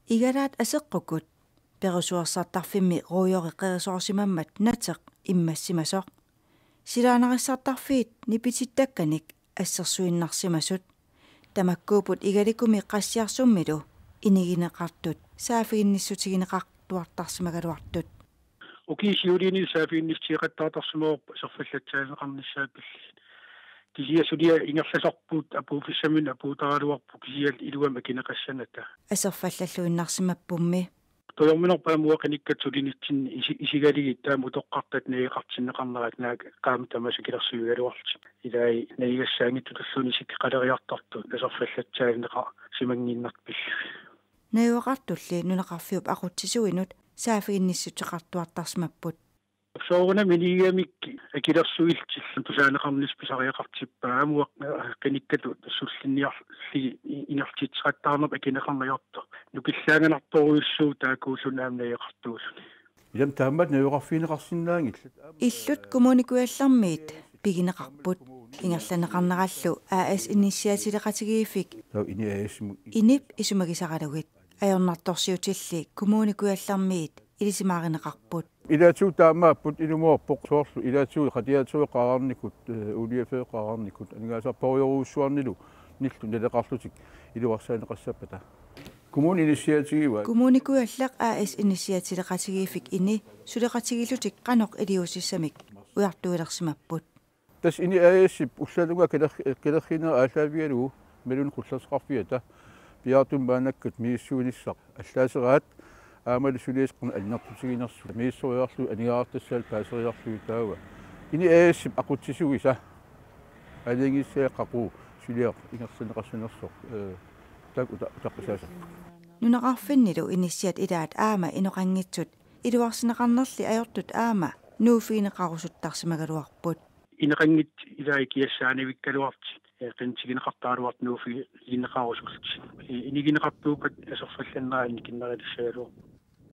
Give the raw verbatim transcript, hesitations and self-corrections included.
Igalaat aseqqukkut perusuersartarfimmi ruujori qerisoorsimammat nateq immassimasoq. Silaannarissartarfiit nipitittakkanik assersuinnarsimasut. Tamakkuupput igalikumi qassiarsummilu inigineqartut saaffiginnissutigineqartuartarsimagaluartut. Ukiut siuliini saaffiginnissutigeqattaartarsimavarput aserfallatsaalineqarnissaat pillugit. Kisianni suliaq ingerlasarput apuuffissaminnik apuuttaraluarpoq kisianni iluamik akineqassanata. Aserfallalluinnarsimappummi. Tujorminerpaamua qinikkat sulinitsinni isi-, isigalugit taama utoqqartat najuqartinneqarnerat naak qaammat tamaasa akilersuigaluarlutik. Ilai najugassaanngitsutulluunniit isikkoqaleriartartut aserfallatsaalineqarsimannginnartut pillugit. Najugaqartulli nunaqarfiup aqutsisuinut saaffiginnissuteqartuartarsimapput. Soorunami inigigamik akilersuillutillu tusaaneqarnissaq pisariaqartippaa aamma uanga, eh, qinikkatut sullinniarlugit ingerlatitseqattaarneq akineqarneq ajortoq. Nukillaanganartorujussuuvoq taakkuulluni aamma najugaqartuulluni. Ilami taamaat najugaqarfigineqarsinnaanngillat. Illut Kommune Kujallermiit pigineqarput. Ingerlanneqarnerallu A/S inissiaatileqatigiiffik Taava ini A/S-imut. Inip isumagisaralugit. Ajornartorsiutilli Kommune Kujallermiit ilisimaarineqarput. Ilaatigut taamaapput ilumoorpoq soorlu ilaatigut qatiaatsueqaararnikut, eh, uuliaffeqaararnikut, aningaasarparujorujussuarnilu nillu naleqarlutik iluarsaaneqassappata. Kommune inissiaatigivaat. Kommune Kujalleq A/S inissiaatileqatigiiffik ini suleqatigiillutik qanoq iliuusissamik ujartuilersimapput. Tassa ini A/S-ip ullaalunga kaler-, kalerriinera aallaavigalugu imaluunniit qullersaqarfiata piaartumik maannakkat misissuinissaq allaaseraat aammalu suliassaq qanoq annertutiginersut misissuiarlugu aningaasartassaalu paaseriarlugu taava. Ini A/S-ip aqutsisuisa aalajangiissaaq qaqugu suliaq ingerlanneqassanersoq, eh, taakku uta-, utaqqisaasarput. Nunaqarfinnilu inissiat ilaat aamma inoqanngitsut iluarsineqarnerli ajortut aamma nuuffigineqarusuttarsimagaluarput. Inoqanngitsut ilaat ikiassaanevikkaluartut, eh, qinitigineqartaraluartut nuuffigineqarusullutik. Eh, inigineqartuuppat aserfallannerannik innikinnaralissagaluarpoq.